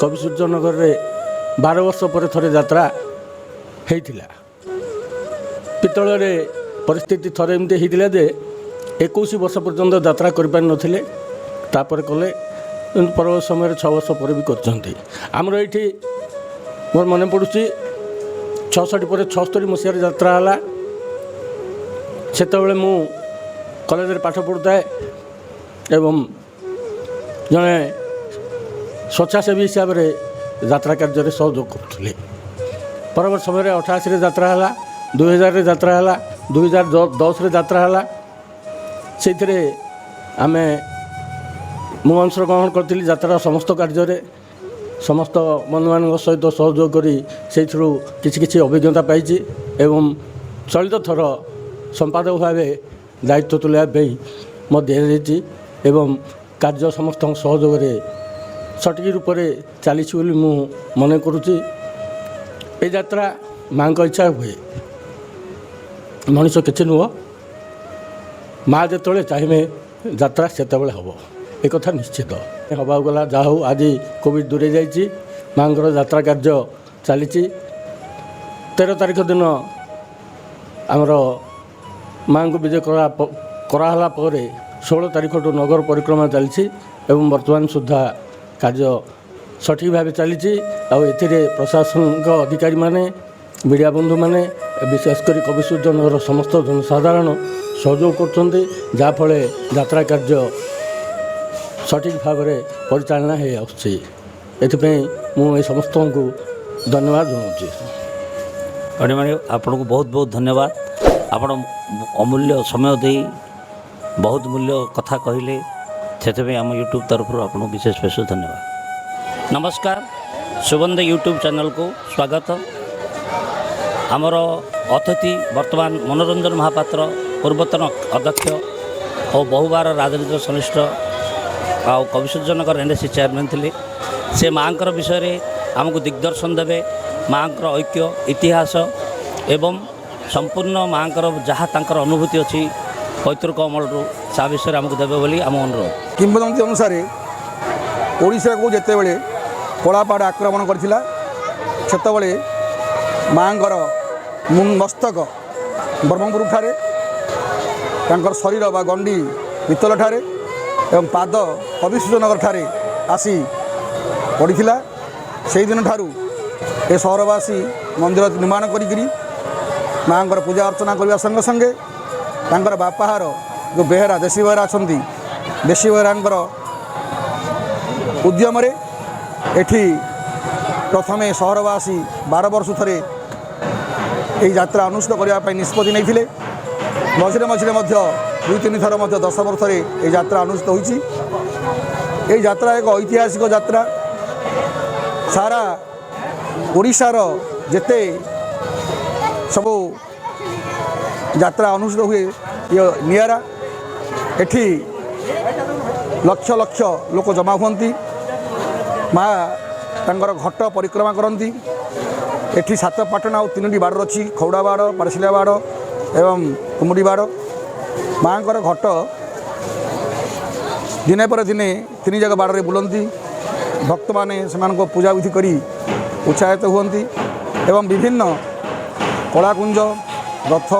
କବିସୂର୍ଯ୍ୟନଗରରେ 12 ବର୍ଷ ପରେ ଥରେ ଯାତ୍ରା ହେଇଥିଲା। ପିତ୍ତଳରେ ପରିସ୍ଥିତି ଥରେ ଏମିତି ହେଇଥିଲା ଯେ 21 ବର୍ଷ ପର୍ଯ୍ୟନ୍ତ ଯାତ୍ରା କରିପାରିନଥିଲେ, ତାପରେ କଲେ। କିନ୍ତୁ ପରବର୍ତ୍ତୀ ସମୟରେ 6 ବର୍ଷ ପରେ ବି କରିଛନ୍ତି। ଆମର ଏଇଠି ମୋର ମନେ ପଡ଼ୁଛି, 66 ପରେ 76 ମସିହାରେ ଯାତ୍ରା ହେଲା। ସେତେବେଳେ ମୁଁ କଲେଜରେ ପାଠ ପଢ଼ୁଥାଏ ଏବଂ ଜଣେ ସ୍ୱେଚ୍ଛାସେବୀ ହିସାବରେ ଯାତ୍ରା କାର୍ଯ୍ୟରେ ସହଯୋଗ କରୁଥିଲି। ପରବର୍ତ୍ତୀ ସମୟରେ 88ରେ ଯାତ୍ରା ହେଲା, 2000ରେ ଯାତ୍ରା ହେଲା, 2010ରେ ଯାତ୍ରା ହେଲା। ସେଇଥିରେ ମୁଁ ଅଂଶଗ୍ରହଣ କରିଥିଲି। ଯାତ୍ରାର ସମସ୍ତ କାର୍ଯ୍ୟରେ ସମସ୍ତ ବନ୍ଧୁମାନଙ୍କ ସହିତ ସହଯୋଗ କରି ସେଇଥିରୁ କିଛି କିଛି ଅଭିଜ୍ଞତା ପାଇଛି ଏବଂ ଚଳିତ ଥର ସମ୍ପାଦକ ଭାବେ ଦାୟିତ୍ୱ ତୁଲାଇବା ପାଇଁ ମୋତେ ଦିଆଯାଇଛି ଏବଂ କାର୍ଯ୍ୟ ସମସ୍ତଙ୍କ ସହଯୋଗରେ ସଠିକ୍ ରୂପରେ ଚାଲିଛି ବୋଲି ମୁଁ ମନେ କରୁଛି। ଏ ଯାତ୍ରା ମାଆଙ୍କ ଇଚ୍ଛା ହୁଏ, ମଣିଷ କିଛି ନୁହଁ। ମା ଯେତେବେଳେ ଚାହିଁବେ, ଯାତ୍ରା ସେତେବେଳେ ହେବ, ଏକଥା ନିଶ୍ଚିତ ହେବାକୁ ଗଲା। ଯାହା ହଉ, ଆଜି କୋଭିଡ଼ ଦୂରେଇ ଯାଇଛି, ମାଆଙ୍କର ଯାତ୍ରା କାର୍ଯ୍ୟ ଚାଲିଛି। 13 ତାରିଖ ଦିନ ଆମର ମାଆଙ୍କୁ ବିଜେ କରାହେଲା ପରେ 16 ତାରିଖଠୁ ନଗର ପରିକ୍ରମା ଚାଲିଛି ଏବଂ ବର୍ତ୍ତମାନ ସୁଦ୍ଧା କାର୍ଯ୍ୟ ସଠିକ୍ ଭାବେ ଚାଲିଛି। ଆଉ ଏଥିରେ ପ୍ରଶାସନିକ ଅଧିକାରୀମାନେ, ମିଡ଼ିଆ ବନ୍ଧୁମାନେ, ବିଶେଷ କରି କବିସୂର୍ଯ୍ୟନଗର ସମସ୍ତ ଜନସାଧାରଣ ସହଯୋଗ କରୁଛନ୍ତି, ଯାହାଫଳରେ ଯାତ୍ରା କାର୍ଯ୍ୟ ସଠିକ୍ ଭାବରେ ପରିଚାଳନା ହେଇ ଆସୁଛି। ଏଥିପାଇଁ ମୁଁ ଏ ସମସ୍ତଙ୍କୁ ଧନ୍ୟବାଦ ଜଣାଉଛି। ଅଣିମଣି, ଆପଣଙ୍କୁ ବହୁତ ବହୁତ ଧନ୍ୟବାଦ। ଆପଣ ଅମୂଲ୍ୟ ସମୟ ଦେଇ ବହୁତ ମୂଲ୍ୟ କଥା କହିଲେ, ସେଥିପାଇଁ ଆମ ୟୁଟ୍ୟୁବ୍ ତରଫରୁ ଆପଣଙ୍କୁ ବିଶେଷ ବିଶେଷ ଧନ୍ୟବାଦ। ନମସ୍କାର, ସୁବନ୍ଧ ୟୁଟ୍ୟୁବ୍ ଚ୍ୟାନେଲକୁ ସ୍ୱାଗତ। ଆମର ଅତିଥି ବର୍ତ୍ତମାନ ମନୋରଞ୍ଜନ ମହାପାତ୍ର, ପୂର୍ବତନ ଅଧ୍ୟକ୍ଷ ଓ ବହୁବାର ରାଜନୀତିକ ସଂଶ୍ଳିଷ୍ଟ ଆଉ କବିସୂର୍ଯ୍ୟନଗର ଏନ୍ଏସି ଚେୟାରମ୍ୟାନ୍ ଥିଲେ। ସେ ମାଆଙ୍କର ବିଷୟରେ ଆମକୁ ଦିଗ୍ଦର୍ଶନ ଦେବେ। ମାଆଙ୍କର ଐତିହ୍ୟ, ଇତିହାସ ଏବଂ ସମ୍ପୂର୍ଣ୍ଣ ମାଆଙ୍କର ଯାହା ତାଙ୍କର ଅନୁଭୂତି ଅଛି ପୈତୃକ ଅମଳରୁ, ତା ବିଷୟରେ ଆମକୁ ଦେବେ ବୋଲି ଆମ ଅନୁରୋଧ। କିମ୍ବଦନ୍ତୀ ଅନୁସାରେ ଓଡ଼ିଶାକୁ ଯେତେବେଳେ କଳାପାହାଡ଼ ଆକ୍ରମଣ କରିଥିଲା, ସେତେବେଳେ ମାଆଙ୍କର ମସ୍ତକ ବ୍ରହ୍ମପୁର ଠାରେ, ତାଙ୍କର ଶରୀର ବା ଗଣ୍ଡି ପିତ୍ତଳ ଠାରେ ଏବଂ ପାଦ କବିସୂର୍ଯ୍ୟନଗର ଠାରେ ଆସି ପଡ଼ିଥିଲା। ସେଇଦିନ ଠାରୁ ଏ ସହରବାସୀ ମନ୍ଦିର ନିର୍ମାଣ କରିକିରି ମାଆଙ୍କର ପୂଜା ଅର୍ଚ୍ଚନା କରିବା ସଙ୍ଗେ ସଙ୍ଗେ ତାଙ୍କର ବାପାହାର ଯେଉଁ ବେହେରା, ଦେଶୀ ବେହେରା ଅଛନ୍ତି, ଦେଶୀ ବେହେରାଙ୍କର ଉଦ୍ୟମରେ ଏଠି ପ୍ରଥମେ ସହରବାସୀ 12 ବର୍ଷ ଥରେ ଏହି ଯାତ୍ରା ଅନୁଷ୍ଠିତ କରିବା ପାଇଁ ନିଷ୍ପତ୍ତି ନେଇଥିଲେ। ମଝିରେ ମଝିରେ ମଧ୍ୟ ଦୁଇ ତିନି ଥର ମଧ୍ୟ 10 ବର୍ଷରେ ଏହି ଯାତ୍ରା ଅନୁଷ୍ଠିତ ହୋଇଛି। ଏହି ଯାତ୍ରା ଏକ ଐତିହାସିକ ଯାତ୍ରା। ସାରା ଓଡ଼ିଶାର ଯେତେ ସବୁ ଯାତ୍ରା ଅନୁଷ୍ଠିତ ହୁଏ, ଇଏ ନିଆରା। ଏଠି ଲକ୍ଷ ଲକ୍ଷ ଲୋକ ଜମା ହୁଅନ୍ତି। ମା ତାଙ୍କର ଘଟ ପରିକ୍ରମା କରନ୍ତି। ଏଠି ସାତ ପାଟଣା ଆଉ ତିନୋଟି ବାଡ଼ ଅଛି, ଖଉଡ଼ା ବାଡ଼, ପାରସିଲା ବାଡ଼ ଏବଂ କୁମୁଡ଼ି ବାଡ଼। ମାଆଙ୍କର ଘଟ ଦିନେ ପରେ ଦିନେ ତିନି ଯାକ ବାଡ଼ରେ ବୁଲନ୍ତି। ଭକ୍ତମାନେ ସେମାନଙ୍କ ପୂଜାବିଧି କରି ଉତ୍ସାହିତ ହୁଅନ୍ତି ଏବଂ ବିଭିନ୍ନ କଳାକୁଞ୍ଜ, ରଥ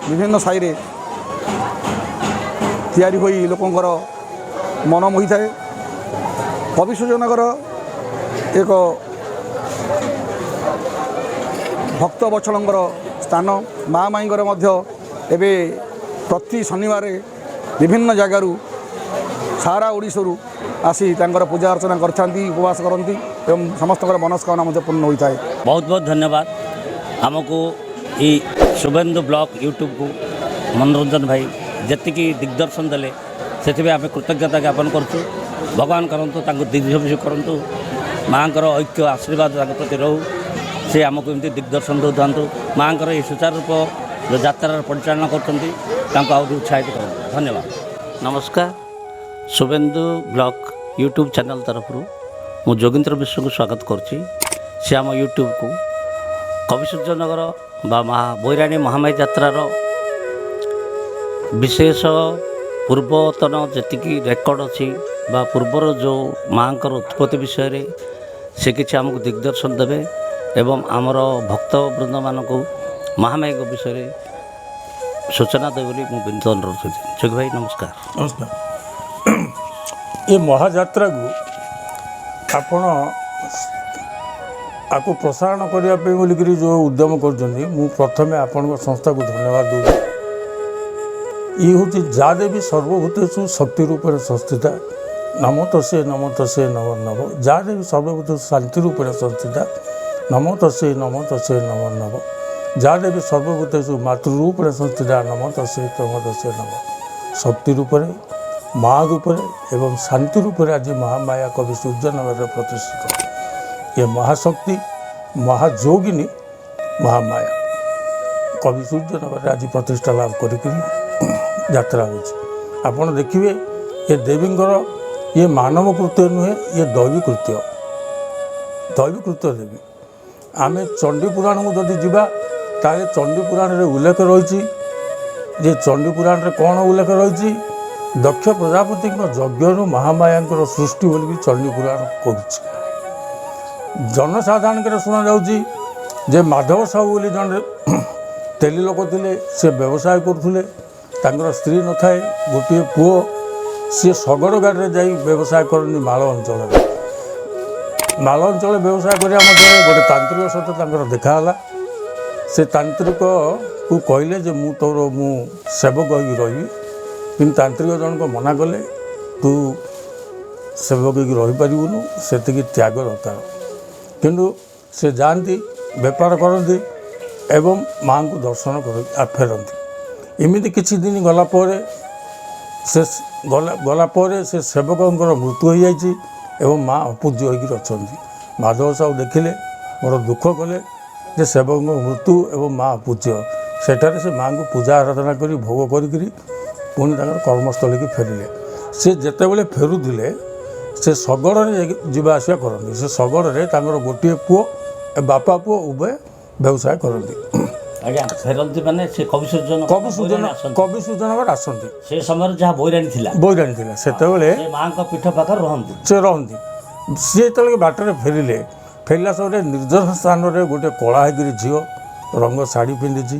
ବିଭିନ୍ନ ସାହିରେ ତିଆରି ହୋଇ ଲୋକଙ୍କର ମନ ମୋହିଥାଏ। କବିସୂର୍ଯ୍ୟନଗର ଏକ ଭକ୍ତ ବତ୍ସଳଙ୍କର ସ୍ଥାନ। ମା ମାଇଙ୍କର ମଧ୍ୟ ଏବେ ପ୍ରତି ଶନିବାର ବିଭିନ୍ନ ଜାଗାରୁ, ସାରା ଓଡ଼ିଶାରୁ ଆସି ତାଙ୍କର ପୂଜା ଅର୍ଚ୍ଚନା କରିଥାନ୍ତି, ଉପବାସ କରନ୍ତି ଏବଂ ସମସ୍ତଙ୍କର ମନସ୍କାମନା ମଧ୍ୟ ପୂର୍ଣ୍ଣ ହୋଇଥାଏ। ବହୁତ ବହୁତ ଧନ୍ୟବାଦ। ଆମକୁ ଏଇ ଶୁଭେନ୍ଦୁ ବ୍ଲକ୍ ୟୁଟ୍ୟୁବକୁ ମନୋରଞ୍ଜନ ଭାଇ ଯେତିକି ଦିଗ୍ଦର୍ଶନ ଦେଲେ, ସେଥିପାଇଁ ଆମେ କୃତଜ୍ଞତା ଜ୍ଞାପନ କରୁଛୁ। ଭଗବାନ କରନ୍ତୁ ତାଙ୍କୁ ଦୀର୍ଘାୟୁଷ କରନ୍ତୁ, ମାଆଙ୍କର ଐକ୍ୟ ଆଶୀର୍ବାଦ ତାଙ୍କ ପ୍ରତି ରହୁ, ସେ ଆମକୁ ଏମିତି ଦିଗ୍ଦର୍ଶନ ଦେଉଥାନ୍ତୁ। ମାଆଙ୍କର ଏହି ସୁଚାରୁ ରୂପ ଯେଉଁ ଯାତ୍ରାର ପରିଚାଳନା କରୁଛନ୍ତି, ତାଙ୍କୁ ଆହୁରି ଉତ୍ସାହିତ କରନ୍ତୁ। ଧନ୍ୟବାଦ, ନମସ୍କାର। ଶୁଭେନ୍ଦୁ ବ୍ଲକ୍ ୟୁଟ୍ୟୁବ୍ ଚ୍ୟାନେଲ୍ ତରଫରୁ ମୁଁ ଯୋଗେନ୍ଦ୍ର ମିଶ୍ରଙ୍କୁ ସ୍ୱାଗତ କରୁଛି। ସେ ଆମ ୟୁଟ୍ୟୁବକୁ କବିସୂର୍ଯ୍ୟନଗର ବା ମା ବୈରାଣୀ ମହାମାୟୀ ଯାତ୍ରାର ବିଶେଷ ପୂର୍ବତନ ଯେତିକି ରେକର୍ଡ଼ ଅଛି ବା ପୂର୍ବର ଯେଉଁ ମାଆଙ୍କର ଉତ୍ପତ୍ତି ବିଷୟରେ ସେ କିଛି ଆମକୁ ଦିଗ୍ଦର୍ଶନ ଦେବେ ଏବଂ ଆମର ଭକ୍ତ ବୃନ୍ଦମାନଙ୍କୁ ମହାମାୟୀଙ୍କ ବିଷୟରେ ସୂଚନା ଦେବେ ବୋଲି ମୁଁ ବିନୀତ ଅନୁରୋଧ କରୁଛି। ଯୋଗୀ ଭାଇ, ନମସ୍କାର। ନମସ୍କାର। ଏ ମହାଯାତ୍ରାକୁ ଆପଣ ଆକୁ ପ୍ରସାରଣ କରିବା ପାଇଁ ବୋଲିକରି ଯେଉଁ ଉଦ୍ୟମ କରୁଛନ୍ତି, ମୁଁ ପ୍ରଥମେ ଆପଣଙ୍କ ସଂସ୍ଥାକୁ ଧନ୍ୟବାଦ ଦେଉଛି। ଇଏ ହେଉଛି ଯା ଦେବୀ ସର୍ବଭୂତେଷୁ ଶକ୍ତି ରୂପରେ ସଂସ୍ଥିତା, ନମୋ ତସ୍ୟୈ ନମୋ ତସ୍ୟୈ ନମୋ ନମଃ। ଯା ଦେବୀ ସର୍ବଭୂତେଷୁ ଶାନ୍ତି ରୂପରେ ସଂସ୍ଥିତା, ନମୋ ତସ୍ୟୈ ନମୋ ତସ୍ୟୈ ନମୋ ନମଃ। ଯା ଦେବୀ ସର୍ବଭୂତେଷୁ ମାତୃରୂପରେ ସଂସ୍ଥିତା, ନମୋ ତସ୍ୟୈ ନମୋ ତସ୍ୟୈ ନମଃ। ଶକ୍ତି ରୂପରେ, ମା ରୂପରେ ଏବଂ ଶାନ୍ତି ରୂପରେ ଆଜି ମହାମାୟା କବି ସୂର୍ଯ୍ୟନଗରରେ ପ୍ରତିଷ୍ଠିତ। ଇଏ ମହାଶକ୍ତି, ମହାଯୋଗିନୀ ମହାମାୟା କବି ସୂର୍ଯ୍ୟନଗରରେ ଆଜି ପ୍ରତିଷ୍ଠା ଲାଭ କରିକିରି ଯାତ୍ରା ହେଉଛି। ଆପଣ ଦେଖିବେ, ଏ ଦେବୀଙ୍କର ଇଏ ମାନବ କୃତ୍ୟ ନୁହେଁ, ଇଏ ଦୈବୀ କୃତ୍ୟ, ଦୈବୀ କୃତ୍ୟ ଦେବୀ। ଆମେ ଚଣ୍ଡୀ ପୁରାଣକୁ ଯଦି ଯିବା, ତାହେଲେ ଚଣ୍ଡୀ ପୁରାଣରେ ଉଲ୍ଲେଖ ରହିଛି ଯେ, ଚଣ୍ଡୀ ପୁରାଣରେ କ'ଣ ଉଲ୍ଲେଖ ରହିଛି? ଦକ୍ଷ ପ୍ରଜାପତିଙ୍କ ଯଜ୍ଞରୁ ମହାମାୟାଙ୍କର ସୃଷ୍ଟି ବୋଲିକି ଚଣ୍ଡୀ ପୁରାଣ କହୁଛି। ଜନସାଧାରଣଙ୍କର ଶୁଣାଯାଉଛି ଯେ ମାଧବ ସାହୁ ବୋଲି ଜଣେ ତେଲି ଲୋକ ଥିଲେ, ସେ ବ୍ୟବସାୟ କରୁଥିଲେ, ତାଙ୍କର ସ୍ତ୍ରୀ ନଥାଏ, ଗୋଟିଏ ପୁଅ। ସିଏ ଶଗଡ଼ ଗାଡ଼ିରେ ଯାଇ ବ୍ୟବସାୟ କରନ୍ତି ମାଳ ଅଞ୍ଚଳରେ। ମାଳ ଅଞ୍ଚଳରେ ବ୍ୟବସାୟ କରିବା ମଧ୍ୟରେ ଗୋଟେ ତାନ୍ତ୍ରିକ ସହିତ ତାଙ୍କର ଦେଖା ହେଲା। ସେ ତାନ୍ତ୍ରିକକୁ କହିଲେ ଯେ ମୁଁ ତୋର ମୁଁ ସେବକ ହେଇକି ରହିବି। କିନ୍ତୁ ତାନ୍ତ୍ରିକ ଜଣକ ମନା କଲେ, ତୁ ସେବକ ହେଇକି ରହିପାରିବୁନୁ, ସେତିକି ତ୍ୟାଗ ଦରକାର। କିନ୍ତୁ ସେ ଯାଆନ୍ତି, ବେପାର କରନ୍ତି ଏବଂ ମାଆଙ୍କୁ ଦର୍ଶନ କରନ୍ତି, ଫେରନ୍ତି। ଏମିତି କିଛି ଦିନ ଗଲା ପରେ, ସେ ଗଲା ପରେ ସେ ସେବକଙ୍କର ମୃତ୍ୟୁ ହୋଇଯାଇଛି ଏବଂ ମା ଅପୂଜ୍ୟ ହୋଇକରି ଅଛନ୍ତି। ମାଧବ ସାହୁ ଦେଖିଲେ, ବଡ଼ ଦୁଃଖ କଲେ ଯେ ସେବକଙ୍କ ମୃତ୍ୟୁ ଏବଂ ମା ଅପୂଜ୍ୟ। ସେଠାରେ ସେ ମାଆଙ୍କୁ ପୂଜା ଆରାଧନା କରି, ଭୋଗ କରିକିରି ପୁଣି ତାଙ୍କର କର୍ମସ୍ଥଳୀକି ଫେରିଲେ। ସେ ଯେତେବେଳେ ଫେରୁଥିଲେ, ସେ ଶଗଡ଼ରେ ଯାଇକି ଯିବା ଆସିବା କରନ୍ତି। ସେ ଶଗଡ଼ରେ ତାଙ୍କର ଗୋଟିଏ ପୁଅ, ବାପା ପୁଅ ଉଭୟ ବ୍ୟବସାୟ କରନ୍ତି। ଆଜ୍ଞା, ଫେରନ୍ତି ମାନେ ସେ କବି ସୂର୍ଯ୍ୟ କବି ସୂର୍ଯ୍ୟ ଆସନ୍ତି? କବି ସୂର୍ଯ୍ୟନଗର ଆସନ୍ତି। ସେ ସମୟରେ ଯାହା ବୈରାଣୀ ଥିଲା? ବୈରାଣୀ ଥିଲା ସେତେବେଳେ। ସେ ମାଙ୍କ ପୀଠ ପାଖରେ ରହନ୍ତି? ସେ ରହନ୍ତି। ସିଏ ଯେତେବେଳେ ବାଟରେ ଫେରିଲେ, ଫେରିଲା ସମୟରେ ନିର୍ଜନ ସ୍ଥାନରେ ଗୋଟେ କଳା ହେଇକିରି ଝିଅ, ରଙ୍ଗ ଶାଢ଼ୀ ପିନ୍ଧିଛି,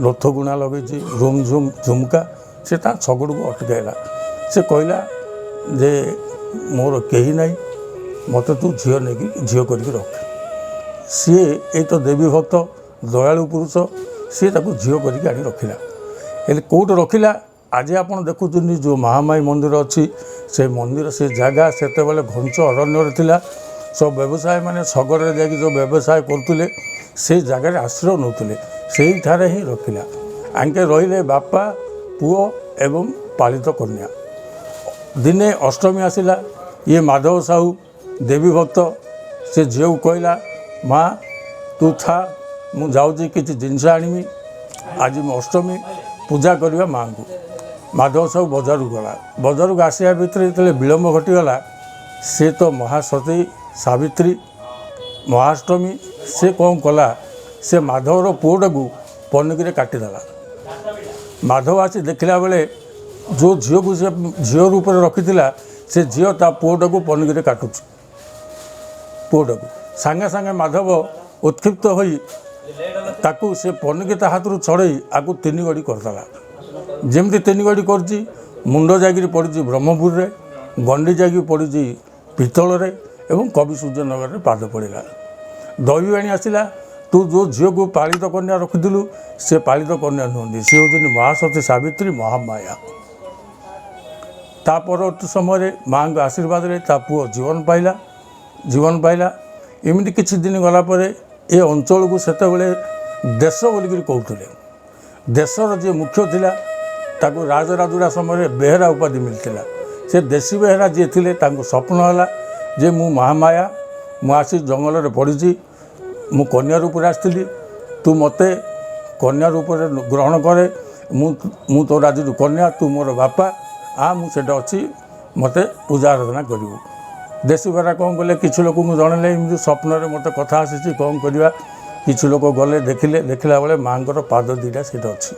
ଲୋଥ ଗୁଣା ଲଗେଇଛି, ରୁମ୍ ଝୁମ୍ ଝୁମକା, ସେ ତା ଶଗଡ଼କୁ ଅଟକାଇଲା। ସେ କହିଲା ଯେ ମୋର କେହି ନାହିଁ, ମୋତେ ତୁ ଝିଅ ନେଇକି ଝିଅ କରିକି ରଖ। ସିଏ ଏଇ ତ ଦେବୀ ଭକ୍ତ, ଦୟାଳୁ ପୁରୁଷ, ସିଏ ତାକୁ ଝିଅ କରିକି ଆଣି ରଖିଲା। ହେଲେ କେଉଁଠି ରଖିଲା? ଆଜି ଆପଣ ଦେଖୁଛନ୍ତି ଯେଉଁ ମହାମାୟୀ ମନ୍ଦିର ଅଛି, ସେ ମନ୍ଦିର, ସେ ଜାଗା ସେତେବେଳେ ଘଞ୍ଚ ଅରଣ୍ୟରେ ଥିଲା। ସବୁ ବ୍ୟବସାୟ ମାନେ ଶଗଡ଼ରେ ଯାଇକି ଯେଉଁ ବ୍ୟବସାୟ କରୁଥିଲେ, ସେ ଜାଗାରେ ଆଶ୍ରୟ ନେଉଥିଲେ, ସେଇଠାରେ ହିଁ ରଖିଲା। ଆଙ୍କେ ରହିଲେ ବାପା, ପୁଅ ଏବଂ ପାଳିତ କନ୍ୟା। ଦିନେ ଅଷ୍ଟମୀ ଆସିଲା। ଇଏ ମାଧବ ସାହୁ ଦେବୀ ଭକ୍ତ, ସେ ଝିଅକୁ କହିଲା, ମା ତୁ ଥା, ମୁଁ ଯାଉଛି କିଛି ଜିନିଷ ଆଣିବି, ଆଜି ମୁଁ ଅଷ୍ଟମୀ ପୂଜା କରିବା ମାଆଙ୍କୁ। ମାଧବ ସାହୁ ବଜାରକୁ ଗଲା। ବଜାରକୁ ଆସିବା ଭିତରେ ଯେତେବେଳେ ବିଳମ୍ବ ଘଟିଗଲା, ସେ ତ ମହାସତୀ ସାବିତ୍ରୀ, ମହାଷ୍ଟମୀ, ସେ କ'ଣ କଲା? ସେ ମାଧବର ପୁଅଟାକୁ ପନିକିରେ କାଟିଦେଲା। ମାଧବ ଆସି ଦେଖିଲା ବେଳେ ଯେଉଁ ଝିଅକୁ ସେ ଝିଅ ରୂପରେ ରଖିଥିଲା, ସେ ଝିଅ ତା ପୁଅଟାକୁ ପନିକିରେ କାଟୁଛି ପୁଅଟାକୁ। ସାଙ୍ଗେ ସାଙ୍ଗେ ମାଧବ ଉତ୍କ୍ଷିପ୍ତ ହୋଇ ତାକୁ ସେ ପନିକି ତା ହାତରୁ ଛଡ଼େଇ ଆକୁ ତିନି ଗଡ଼ି କରିଦେଲା। ଯେମିତି ତିନି ଗଡ଼ି କରିଛି, ମୁଣ୍ଡ ଯାଇକିରି ପଡ଼ିଛି ବ୍ରହ୍ମପୁରରେ, ଗଣ୍ଡି ଯାଇକି ପଡ଼ିଛି ପିତ୍ତଳରେ ଏବଂ କବି ସୂର୍ଯ୍ୟନଗରରେ ପାଦ ପଡ଼ିଲା। ଦୈବୀବାଣୀ ଆସିଲା, ତୁ ଯେଉଁ ଝିଅକୁ ପାଳିତ କନ୍ୟା ରଖିଥିଲୁ, ସେ ପାଳିତ କନ୍ୟା ନୁହନ୍ତି, ସେ ହେଉଛନ୍ତି ମହାସତୀ ସାବିତ୍ରୀ ମହାମାୟା। ତା ପରବର୍ତ୍ତୀ ସମୟରେ ମାଆଙ୍କ ଆଶୀର୍ବାଦରେ ତା ପୁଅ ଜୀବନ ପାଇଲା, ଜୀବନ ପାଇଲା। ଏମିତି କିଛି ଦିନ ଗଲା ପରେ ଏ ଅଞ୍ଚଳକୁ ସେତେବେଳେ ଦେଶ ବୋଲିକିରି କହୁଥିଲେ। ଦେଶର ଯିଏ ମୁଖ୍ୟ ଥିଲା, ତାକୁ ରାଜରାଜୁଡ଼ା ସମୟରେ ବେହେରା ଉପାଧି ମିଳିଥିଲା। ସେ ଦେଶୀ ବେହେରା ଯିଏ ଥିଲେ, ତାଙ୍କୁ ସ୍ୱପ୍ନ ହେଲା ଯେ ମୁଁ ମହାମାୟା, ମୁଁ ଆସି ଜଙ୍ଗଲରେ ପଡ଼ିଛି, ମୁଁ କନ୍ୟା ରୂପରେ ଆସିଥିଲି, ତୁ ମୋତେ କନ୍ୟା ରୂପରେ ଗ୍ରହଣ କରେ, ମୁଁ ତୋ ରାଜରୁ କନ୍ୟା, ତୁ ମୋର ବାପା, ମୁଁ ସେଟା ଅଛି, ମୋତେ ପୂଜା ଆରାଧନା କରିବୁ। ଦେଶୀ ବେହେରା କ'ଣ କଲେ? କିଛି ଲୋକଙ୍କୁ ଜଣେଇଲେ, ଏମିତି ସ୍ୱପ୍ନରେ ମୋତେ କଥା ଆସିଛି, କ'ଣ କରିବା? କିଛି ଲୋକ ଗଲେ, ଦେଖିଲେ। ଦେଖିଲା ବେଳେ ମାଆଙ୍କର ପାଦ ଦୁଇଟା ସେଇଟା ଅଛି।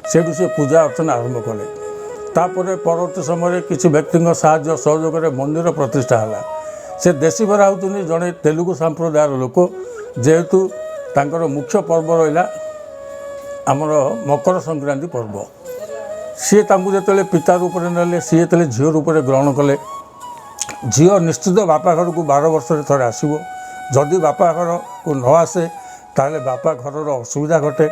ସେଇଠୁ ସେ ପୂଜା ଅର୍ଚ୍ଚନା ଆରମ୍ଭ କଲେ। ତାପରେ ପରବର୍ତ୍ତୀ ସମୟରେ କିଛି ବ୍ୟକ୍ତିଙ୍କ ସାହାଯ୍ୟ ସହଯୋଗରେ ମନ୍ଦିର ପ୍ରତିଷ୍ଠା ହେଲା। ସେ ଦେଶୀ ବେହେରା ହେଉଛନ୍ତି ଜଣେ ତେଲୁଗୁ ସମ୍ପ୍ରଦାୟର ଲୋକ। ଯେହେତୁ ତାଙ୍କର ମୁଖ୍ୟ ପର୍ବ ରହିଲା ଆମର ମକର ସଂକ୍ରାନ୍ତି ପର୍ବ, ସିଏ ତାଙ୍କୁ ଯେତେବେଳେ ପିତା ରୂପରେ ନେଲେ, ସିଏ ଯେତେବେଳେ ଝିଅ ରୂପରେ ଗ୍ରହଣ କଲେ, ଝିଅ ନିଶ୍ଚିତ ବାପା ଘରକୁ 12 ବର୍ଷରେ ଥରେ ଆସିବ। ଯଦି ବାପା ଘରକୁ ନ ଆସେ, ତାହେଲେ ବାପା ଘରର ଅସୁବିଧା ଘଟେ।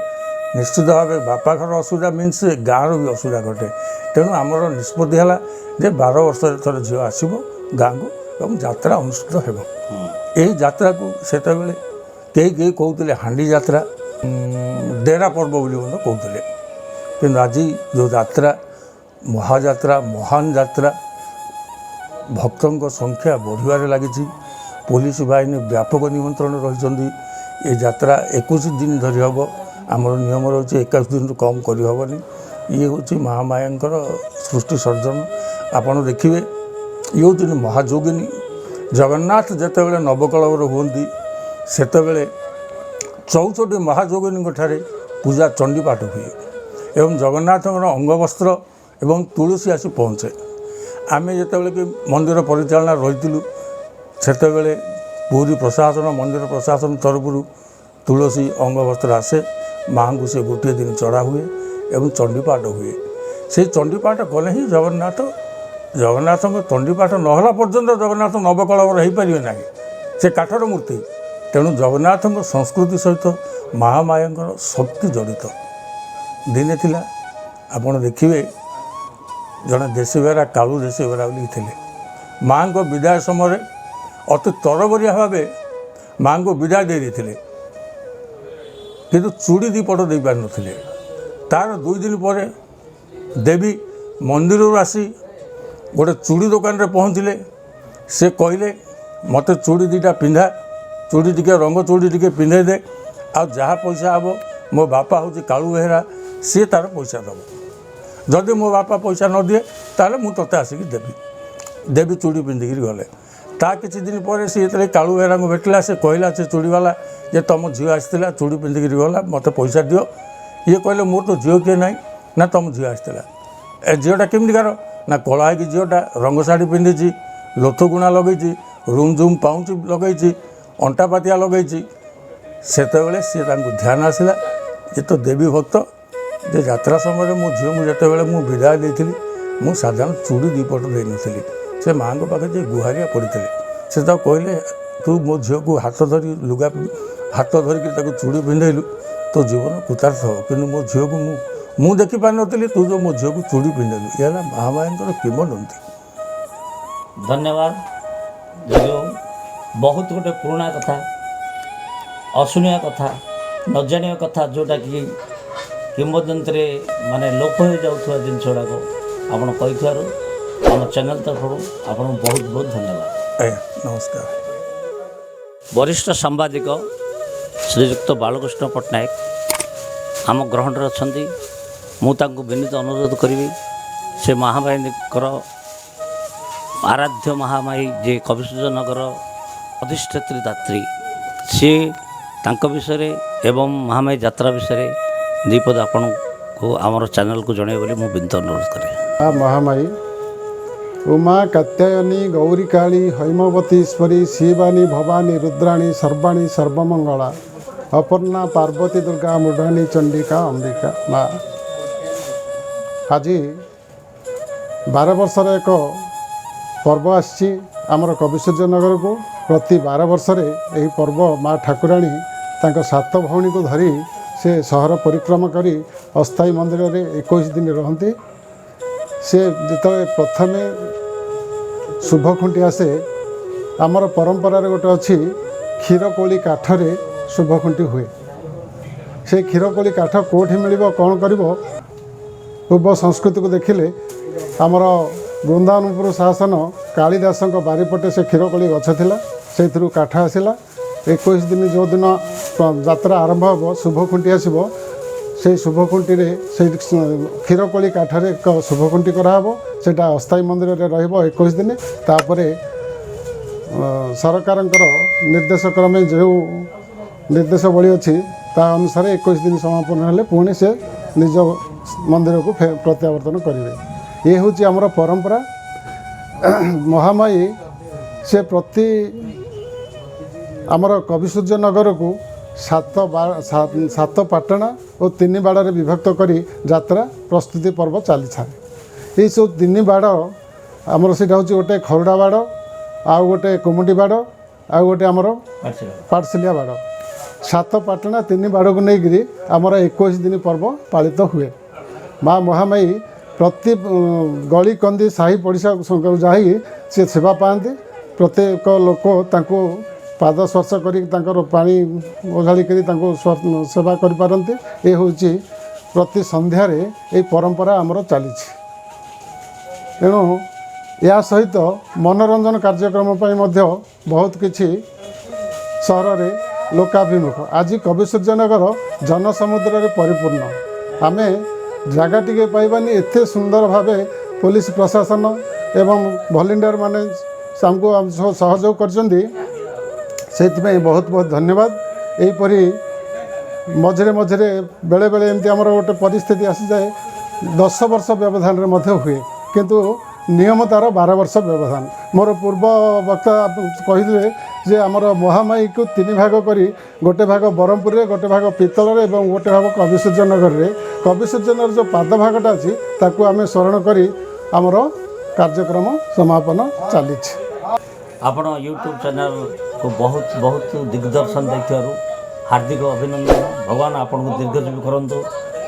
ନିଶ୍ଚିତ ଭାବେ ବାପା ଘର ଅସୁବିଧା ମିନ୍ସ ଗାଁର ବି ଅସୁବିଧା ଘଟେ। ତେଣୁ ଆମର ନିଷ୍ପତ୍ତି ହେଲା ଯେ 12 ବର୍ଷରେ ଥରେ ଝିଅ ଆସିବ ଗାଁକୁ ଏବଂ ଯାତ୍ରା ଅନୁଷ୍ଠିତ ହେବ। ଏହି ଯାତ୍ରାକୁ ସେତେବେଳେ କେହି କେହି କହୁଥିଲେ ହାଣ୍ଡି ଯାତ୍ରା, ଡେରା ପର୍ବ ବୋଲି ମଧ୍ୟ କହୁଥିଲେ। କିନ୍ତୁ ଆଜି ଯେଉଁ ଯାତ୍ରା, ମହାଯାତ୍ରା, ମହାନ ଯାତ୍ରା, ଭକ୍ତଙ୍କ ସଂଖ୍ୟା ବଢ଼ିବାରେ ଲାଗିଛି। ପୋଲିସ ବାହିନୀ ବ୍ୟାପକ ନିୟନ୍ତ୍ରଣ ରହିଛନ୍ତି। ଏ ଯାତ୍ରା 21 ଦିନ ଧରି ହେବ। ଆମର ନିୟମ ରହିଛି, 21 ଦିନରୁ କମ୍ କରିହେବନି। ଇଏ ହେଉଛି ମହାମାୟାଙ୍କର ସୃଷ୍ଟି ସର୍ଜନ। ଆପଣ ଦେଖିବେ, ଇଏ ହେଉଛନ୍ତି ମହାଯୋଗିନୀ। ଜଗନ୍ନାଥ ଯେତେବେଳେ ନବକଳେବର ହୁଅନ୍ତି, ସେତେବେଳେ 64 ମହାଯୋଗିନୀଙ୍କ ଠାରେ ପୂଜା ଚଣ୍ଡୀପାଠ ହୁଏ ଏବଂ ଜଗନ୍ନାଥଙ୍କର ଅଙ୍ଗବସ୍ତ୍ର ଏବଂ ତୁଳସୀ ଆସି ପହଞ୍ଚେ। ଆମେ ଯେତେବେଳେ କି ମନ୍ଦିର ପରିଚାଳନା ରହିଥିଲୁ, ସେତେବେଳେ ପୁରୀ ପ୍ରଶାସନ, ମନ୍ଦିର ପ୍ରଶାସନ ତରଫରୁ ତୁଳସୀ ଅଙ୍ଗବସ୍ତ୍ର ଆସେ ମାଆଙ୍କୁ। ସେ ଗୋଟିଏ ଦିନ ଚଢ଼ା ହୁଏ ଏବଂ ଚଣ୍ଡୀପାଠ ହୁଏ। ସେଇ ଚଣ୍ଡୀପାଠ କଲେ ହିଁ ଜଗନ୍ନାଥ, ଜଗନ୍ନାଥଙ୍କ ଚଣ୍ଡୀପାଠ ନହେଲା ପର୍ଯ୍ୟନ୍ତ ଜଗନ୍ନାଥ ନବକଳେବର ହେଇପାରିବେ ନାହିଁ। ସେ କାଠର ମୂର୍ତ୍ତି। ତେଣୁ ଜଗନ୍ନାଥଙ୍କ ସଂସ୍କୃତି ସହିତ ମହାମାୟାଙ୍କର ଶକ୍ତି ଜଡ଼ିତ। ଦିନେ ଥିଲା, ଆପଣ ଦେଖିବେ, ଜଣେ ଦେଶୀ ବେହେରା, କାଳୁ ଦେଶୀ ବେହେରା ବୋଲି ଥିଲେ। ମାଆଙ୍କ ବିଦାୟ ସମୟରେ ଅତି ତରବରିଆ ଭାବେ ମାଆଙ୍କୁ ବିଦାୟ ଦେଇ ଦେଇଥିଲେ, କିନ୍ତୁ ଚୁଡ଼ି ଦୁଇ ପଟ ଦେଇପାରିନଥିଲେ। ତାର 2 ଦିନ ପରେ ଦେବୀ ମନ୍ଦିରରୁ ଆସି ଗୋଟେ ଚୁଡ଼ି ଦୋକାନରେ ପହଞ୍ଚିଲେ। ସେ କହିଲେ, "ମୋତେ ଚୁଡ଼ି ଦୁଇଟା ପିନ୍ଧା, ଚୁଡ଼ି ଟିକେ, ରଙ୍ଗ ଚୁଡ଼ି ଟିକେ ପିନ୍ଧେଇ ଦେ। ଆଉ ଯାହା ପଇସା ହେବ, ମୋ ବାପା ହେଉଛି କାଳୁ ବେହେରା, ସିଏ ତାର ପଇସା ଦେବ। ଯଦି ମୋ ବାପା ପଇସା ନ ଦିଏ, ତାହେଲେ ମୁଁ ତୋତେ ଆସିକି ଦେବି।" ଦେବୀ ଚୁଡ଼ି ପିନ୍ଧିକିରି ଗଲେ। ତା କିଛି ଦିନ ପରେ ସେ ଯେତେବେଳେ କାଳୁ ବେହେରାଙ୍କୁ ଭେଟିଲା, ସେ କହିଲା, ସେ ଚୁଡ଼ିବାଲା, ଯେ ତୁମ ଝିଅ ଆସିଥିଲା, ଚୁଡ଼ି ପିନ୍ଧିକିରି ଗଲା, ମୋତେ ପଇସା ଦିଅ। ଇଏ କହିଲେ, ମୋର ତ ଝିଅ କିଏ ନାହିଁ। ନା, ତୁମ ଝିଅ ଆସିଥିଲା। ଏ ଝିଅଟା କେମିତିକାର? ନା, କଳା ହେଇକି ଝିଅଟା, ରଙ୍ଗ ଶାଢ଼ୀ ପିନ୍ଧିଛି, ଲୋଥ ଗୁଣା ଲଗେଇଛି, ରୁମ୍ ଝୁମ୍ ପାଉଁଜି ଲଗେଇଛି, ଅଣ୍ଟା ପାତିଆ ଲଗେଇଛି। ସେତେବେଳେ ସିଏ ତାଙ୍କୁ ଧ୍ୟାନ ଆସିଲା ଯେ ତ ଦେବୀ ଭକ୍ତ, ଯେ ଯାତ୍ରା ସମୟରେ ମୋ ଝିଅଙ୍କୁ ଯେତେବେଳେ ମୁଁ ବିଦାୟ ଦେଇଥିଲି, ମୁଁ ସାଧାରଣ ଚୁଡ଼ି ଦୁଇ ପଟ ଦେଇନଥିଲି। ସେ ମାଆଙ୍କ ପାଖରେ ଯେ ଗୁହାରିଆ ପଡ଼ିଥିଲେ, ସେ ତାକୁ କହିଲେ, ତୁ ମୋ ଝିଅକୁ ହାତ ଧରି, ଲୁଗା ହାତ ଧରିକି ତାକୁ ଚୁଡ଼ି ପିନ୍ଧେଇଲୁ, ତୋ ଜୀବନ କୃତାର୍ଥ ହେବ। କିନ୍ତୁ ମୋ ଝିଅକୁ ମୁଁ ଦେଖିପାରିନଥିଲି, ତୁ ଯେଉଁ ମୋ ଝିଅକୁ ଚୁଡ଼ି ପିନ୍ଧେଇଲୁ। ଇଏ ହେଲା ମହାମାୟାଙ୍କର କିମ୍ବଦନ୍ତୀ। ଧନ୍ୟବାଦ ଯୋଗୀ। ବହୁତ ଗୋଟେ ପୁରୁଣା କଥା, ଅଶୁଣିବା କଥା, ନ ଜାଣିବା କଥା, ଯେଉଁଟାକି କିମ୍ବଦନ୍ତୀରେ ମାନେ ଲୋପ ହୋଇଯାଉଥିବା ଜିନିଷ ଗୁଡ଼ାକ ଆପଣ କହିଥିବାରୁ ଆମ ଚ୍ୟାନେଲ୍ ତରଫରୁ ଆପଣଙ୍କୁ ବହୁତ ବହୁତ ଧନ୍ୟବାଦ। ଆଜ୍ଞା, ନମସ୍କାର। ବରିଷ୍ଠ ସାମ୍ବାଦିକ ଶ୍ରୀଯୁକ୍ତ ବାଳକୃଷ୍ଣ ପଟ୍ଟନାୟକ ଆମ ଗ୍ରହଣରେ ଅଛନ୍ତି। ମୁଁ ତାଙ୍କୁ ବିନୀତ ଅନୁରୋଧ କରିବି, ସେ ମହାମାୟୀଙ୍କର ଆରାଧ୍ୟ ମହାମାୟୀ, ଯିଏ କବିସୂର୍ଯ୍ୟନଗର ଅଧିଷ୍ଠାତ୍ରୀ ଦାତ୍ରୀ, ସିଏ ତାଙ୍କ ବିଷୟରେ ଏବଂ ମହାମାୟୀ ଯାତ୍ରା ବିଷୟରେ ଦୁଇପଦ ଆପଣଙ୍କୁ ଆମର ଚ୍ୟାନେଲକୁ ଜଣାଇବେ ବୋଲି ମୁଁ ବିନୀତ ଅନୁରୋଧ କରେ। ମା ମହାମାୟୀ, ଉମା, କାତ୍ୟାୟନୀ, ଗୌରୀ, କାଳୀ, ହୈମବତୀଶ୍ୱରୀ, ଶିବାନୀ, ଭବାନୀ, ରୁଦ୍ରାଣୀ, ସର୍ବାଣୀ, ସର୍ବମଙ୍ଗଳା, ଅପର୍ଣ୍ଣା, ପାର୍ବତୀ, ଦୁର୍ଗା, ମୃଢ଼ାନୀ, ଚଣ୍ଡିକା, ଅମ୍ବିକା ମା। ଆଜି 12 ବର୍ଷର ଏକ ପର୍ବ ଆସିଛି ଆମର କବିସୂର୍ଯ୍ୟ ନଗରକୁ। ପ୍ରତି 12 ବର୍ଷରେ ଏହି ପର୍ବ, ମା ଠାକୁରାଣୀ ତାଙ୍କ ସାତ ଭଉଣୀକୁ ଧରି ସେ ସହର ପରିକ୍ରମା କରି ଅସ୍ଥାୟୀ ମନ୍ଦିରରେ 21 ଦିନ ରହନ୍ତି। ସେ ଯେତେବେଳେ ପ୍ରଥମେ ଶୁଭ ଖୁଣ୍ଟି ଆସେ, ଆମର ପରମ୍ପରାରେ ଗୋଟେ ଅଛି, କ୍ଷୀରକୋଳି କାଠରେ ଶୁଭ ଖୁଣ୍ଟି ହୁଏ। ସେ କ୍ଷୀରକୋଳି କାଠ କେଉଁଠି ମିଳିବ, କ'ଣ କରିବ? ପୂର୍ବ ସଂସ୍କୃତିକୁ ଦେଖିଲେ ଆମର ବୃନ୍ଦାବନପୁର ଶାସନ କାଳିଦାସଙ୍କ ବାରିପଟେ ସେ କ୍ଷୀରକୋଳି ଗଛ ଥିଲା, ସେଇଥିରୁ କାଠ ଆସିଲା। 21 ଦିନ ଯେଉଁଦିନ ଯାତ୍ରା ଆରମ୍ଭ ହେବ, ଶୁଭ ଖୁଣ୍ଟି ଆସିବ, ସେଇ ଶୁଭ ଖୁଣ୍ଟିରେ ସେଇ କ୍ଷୀରକୋଳି କାଠରେ ଏକ ଶୁଭ ଖୁଣ୍ଟି କରାହେବ। ସେଇଟା ଅସ୍ଥାୟୀ ମନ୍ଦିରରେ ରହିବ 21 ଦିନ। ତାପରେ ସରକାରଙ୍କର ନିର୍ଦ୍ଦେଶ କ୍ରମେ ଯେଉଁ ନିର୍ଦ୍ଦେଶାବଳୀ ଅଛି, ତା ଅନୁସାରେ 21 ଦିନ ସମାପନ ହେଲେ ପୁଣି ସେ ନିଜ ମନ୍ଦିରକୁ ପ୍ରତ୍ୟାବର୍ତ୍ତନ କରିବେ। ଇଏ ହେଉଛି ଆମର ପରମ୍ପରା। ମହାମାୟୀ ସେ ପ୍ରତି ଆମର କବିସୂର୍ଯ୍ୟ ନଗରକୁ ସାତ ପାଟଣା ଓ ତିନି ବାଡ଼ରେ ବିଭକ୍ତ କରି ଯାତ୍ରା ପ୍ରସ୍ତୁତି ପର୍ବ ଚାଲିଥାଏ। ଏଇସବୁ ତିନି ବାଡ଼ ଆମର, ସେଇଟା ହେଉଛି ଗୋଟେ ଖରୁଡ଼ା ବାଡ଼, ଆଉ ଗୋଟେ କୁମୁଟି ବାଡ଼, ଆଉ ଗୋଟେ ଆମର ପାଟଶିଲିଆ ବାଡ଼। ସାତ ପାଟଣା ତିନି ବାଡ଼କୁ ନେଇକରି ଆମର 21 ଦିନ ପର୍ବ ପାଳିତ ହୁଏ। ମା ମହାମାୟୀ ପ୍ରତି ଗଳି କନ୍ଦି, ସାହି ପଡ଼ିଶା ଯାଇ ସେ ସେବା ପାଆନ୍ତି। ପ୍ରତ୍ୟେକ ଲୋକ ତାଙ୍କୁ ପାଦ ସ୍ପର୍ଶ କରି, ତାଙ୍କର ପାଣି ଓଝାଳି କରି ତାଙ୍କୁ ସେବା କରିପାରନ୍ତି। ଏ ହେଉଛି ପ୍ରତି ସନ୍ଧ୍ୟାରେ ଏଇ ପରମ୍ପରା ଆମର ଚାଲିଛି। ତେଣୁ ଏହା ସହିତ ମନୋରଞ୍ଜନ କାର୍ଯ୍ୟକ୍ରମ ପାଇଁ ମଧ୍ୟ ବହୁତ କିଛି ସହରରେ ଲୋକାଭିମୁଖ। ଆଜି କବିସୂର୍ଯ୍ୟନଗର ଜନସମୁଦ୍ରରେ ପରିପୂର୍ଣ୍ଣ। ଆମେ ଜାଗା ଟିକେ ପାଇବାନି। ଏତେ ସୁନ୍ଦର ଭାବେ ପୋଲିସ ପ୍ରଶାସନ ଏବଂ ଭଲେଣ୍ଟିୟର ମାନେ ଆମକୁ ସହଯୋଗ କରିଛନ୍ତି, ସେଇଥିପାଇଁ ବହୁତ ବହୁତ ଧନ୍ୟବାଦ। ଏହିପରି ମଝିରେ ମଝିରେ, ବେଳେବେଳେ ଏମିତି ଆମର ଗୋଟେ ପରିସ୍ଥିତି ଆସିଯାଏ, 10 ବର୍ଷ ବ୍ୟବଧାନରେ ମଧ୍ୟ ହୁଏ, କିନ୍ତୁ ନିୟମ ତା'ର 12 ବର୍ଷ ବ୍ୟବଧାନ। ମୋର ପୂର୍ବ ବକ୍ତା କହିଥିଲେ ଯେ ଆମର ମହାମାୟୀକୁ ତିନି ଭାଗ କରି ଗୋଟେ ଭାଗ ବ୍ରହ୍ମପୁରରେ, ଗୋଟେ ଭାଗ ପିତ୍ତଳରେ ଏବଂ ଗୋଟେ ଭାଗ କବିସୂର୍ଯ୍ୟନଗରରେ। କବିସୂର୍ଯ୍ୟନଗର ଯେଉଁ ପାଦ ଭାଗଟା ଅଛି, ତାକୁ ଆମେ ସ୍ମରଣ କରି ଆମର କାର୍ଯ୍ୟକ୍ରମ ସମାପନ ଚାଲିଛି। ଆପଣ ୟୁଟ୍ୟୁବ୍ ଚ୍ୟାନେଲ୍କୁ ବହୁତ ବହୁତ ଦିଗ୍ଦର୍ଶନ ଦେଇଥିବାରୁ ହାର୍ଦ୍ଦିକ ଅଭିନନ୍ଦନ। ଭଗବାନ ଆପଣଙ୍କୁ ଦୀର୍ଘଜୀବୀ କରନ୍ତୁ।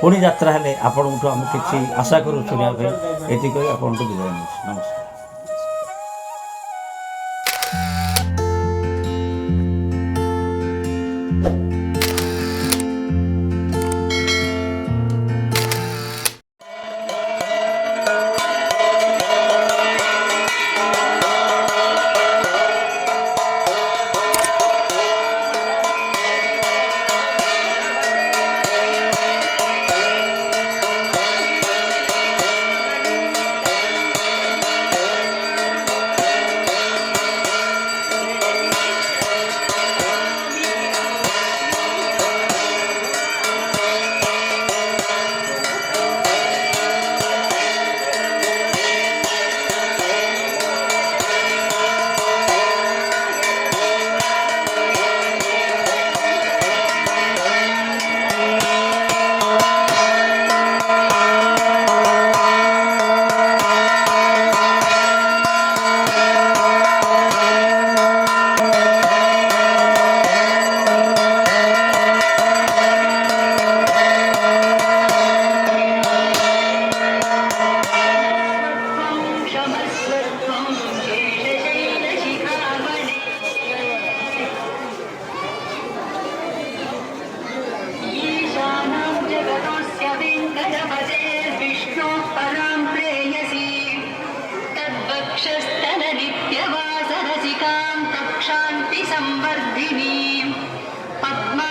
ପୁଣି ଯାତ୍ରା ହେଲେ ଆପଣଙ୍କଠୁ ଆମେ କିଛି ଆଶା କରୁ ଶୁଣିବା ପାଇଁ। ଏତିକି କହି ଆପଣଙ୍କଠୁ ବିଦାୟ ନେଉଛି। ନମସ୍କାର।